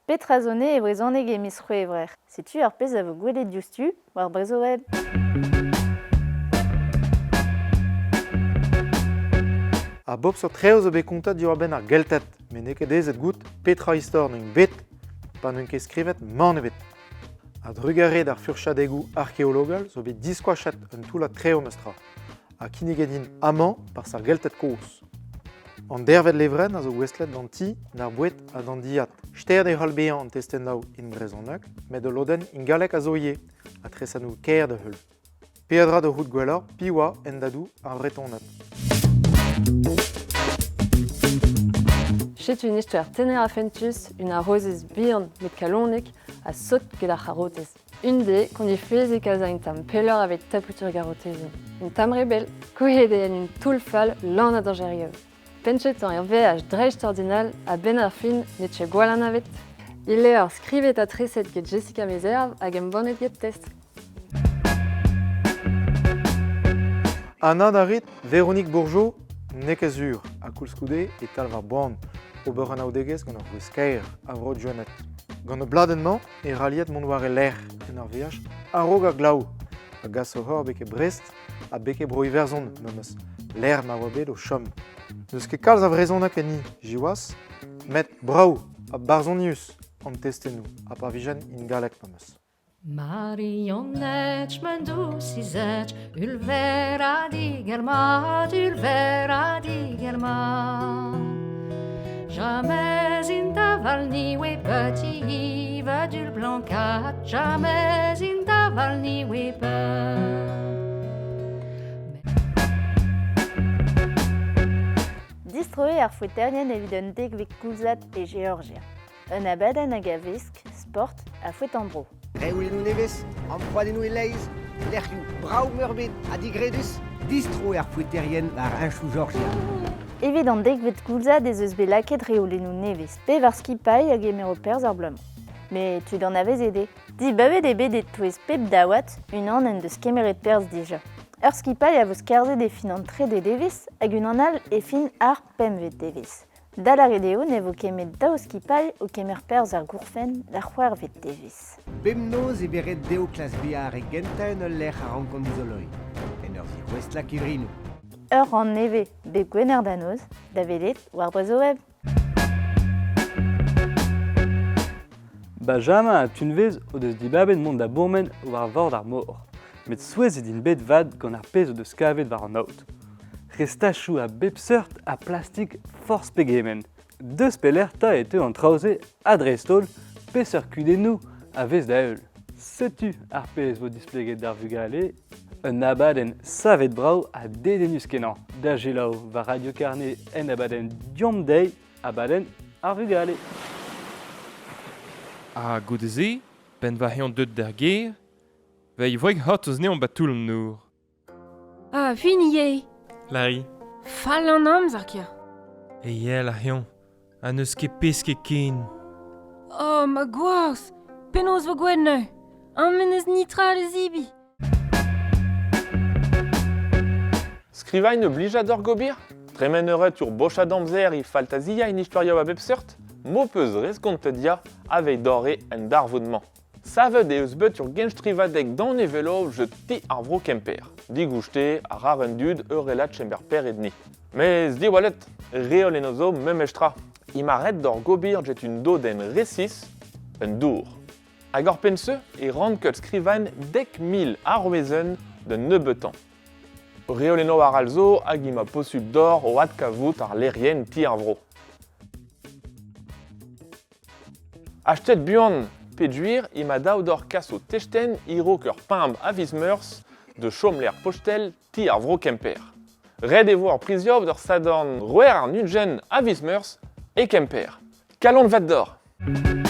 Petra zo ne e brezhoneg e miz C'hwevrer? Setu ar pezh a vo gwelet diouzhtu war Brezhoweb. Ar bobl seurt traoù zo bet kontet diwar-benn ar Gelted, met n'eo ket aezet goût petra istor n'int bet pa n'int ket skrivet mann ebet. A-drugarez d'ar furchadegoù arkeologel zo bet diskoachet un toullad traoù memes tra ha kinniget int amañ barzh ar Gelted kozh. An deirvet levrenn a zo gouestlet d'an ti, d'ar boued ha d'an dilhad. Stert e c'hall bezañ an testennoù in brezhoneg, met ul lodenn in galleg a zo ivez, ha tresadennoù kaer da heul. Peadra da c'hoût gwelloc'h piv oa hendadoù ar Vretoned. Setu un istor tener ha fentus, un arozez bihan met kalonek ha sot get ar c'harotez. Un deiz, koniflezek az a un tamm pelloc'h aveit tapout ur garotezenn. Un tamm re bell, kouezhet eo en un toull fall lan a dañjerioù. Penchetañ ur veaj dreistordinal a-benn ar fin n'eo ket gwall anavet. E levr skrivet ha treset get Jessica Meserve hag embannet get Test. Anat a rit, Véronique Bourgeot n'eo ket sur, ha koulskoude e talv ar boan ober anaoudegezh gant ur vouezh kaer a Vro-Gwened. Gant e bladenn-mañ e raliet mont war e lerc'h en ur veaj a-raok ar glav, a gaso hor betek Brest ha betek Bro-Iwerzhon memes, lec'h ma oa bet o chom. N'eus ket kalz a vrezhoneg enni, siwazh, met brav ha barzhonius an testennoù, ha pa vijent in galleg memes. Marionette, mendousizetch, ulvera digermat, ulvera digermat. Jamais in daval niwe petit Yves du blancat, jamais in daval niwe Distroet ar foeterien evit un degouezh koulzad e Georgia. Un abadenn hag a vesk sport ha foetañ-bro. Reolennoù nevez, amprouadennoù e-leizh, lec'hioù brav-meurbet ha digredus, distro ar foeterien war heñchoù Jorjia. Evit an dekvet koulzad ez eus bet lakaet reolennoù nevez, pevar skipailh a gemero perzh ar bloaz-mañ. Met tud anavezet eo. Dibabet eo bet e-touez pep daouad unan en deus kemeret perzh dija. Ur skipailh a vo skarzhet e fin an trede devezh hag unan all e fin ar pempvet devezh. Da lâret eo ne vo ket met daou skipailh o kemer perzh er gourfenn d'ar c'hwec'hvet devezh. Bemnoz e vez ret dezho klask bezañ ar re gentañ en ul lec'h a rankont dizoloiñ, en ur zic'houestlañ kevrinoù. Ur rann nevez bep Gwener da noz da welet war Brezhoweb. Benjamin ha Tunvezh o deus dibabet mont da bourmen war vord ar mor. Met souezhet int bet 'vat gant ar pezh o deus kavet war an aod. Restachoù a bep seurt ha plastik forzh pegement. Deus pelec'h 'ta e teu an traoù-se ha dreist-holl peseurt kudennoù a vez da heul. Setu ar pezh vo displeget d'ar vugale, un abadenn savet brav ha dedennus-kenañ. Da selaou war Radio Carnet en abadenn Deomp dezhi, abadenn ar vugale. Ha goude-se, 'benn va eont deuet d'ar gêr, va e wreg c'hortoz 'neomp ba toull an nor. Ah, fin ivez. Larry. Fall an amzer, kia. E yel ar c'hion, ha n'eus ket pesket ken. Oh, ma gwaz! Penaos vo gwelet neuze? Amañ n'eus netra da zebriñ. Skrivañ ne blija deoc'h gobir? Tremen eured ur bochad amzer e faltaziañ en istorioù a bep seurt? M'ho peus reskontet ya aveit dorre en darvoud-mañ. Savet eo eus bet ur genstrivadeg danevelloù jeu Ti ar Vro Kemper. Digoust eo ha rar an dud eurellat chember peredni. Mes diwallet, reolennoù zo memes tra. Emañ ret d'hor gobir get un dodenn resis, un dour. Hag oc'hpenn-se e rank skrivañ 10,000 arouezenn da nebeutañ. Reolennoù arall zo hag emañ posupl deoc'h o adkavout àr lec'hienn Ti ar Vro. Achetet buan peogwir emañ dav deoc'h kas ho testenn e-raok ur pemp a viz Meurzh da chomlec'h postel Ti ar Vro Kemper. Ret e vo ar prizioù d'ur Sadorn c'hwec'h warn-ugent a viz Meurzh e Kemper. Kalon vat deoc'h!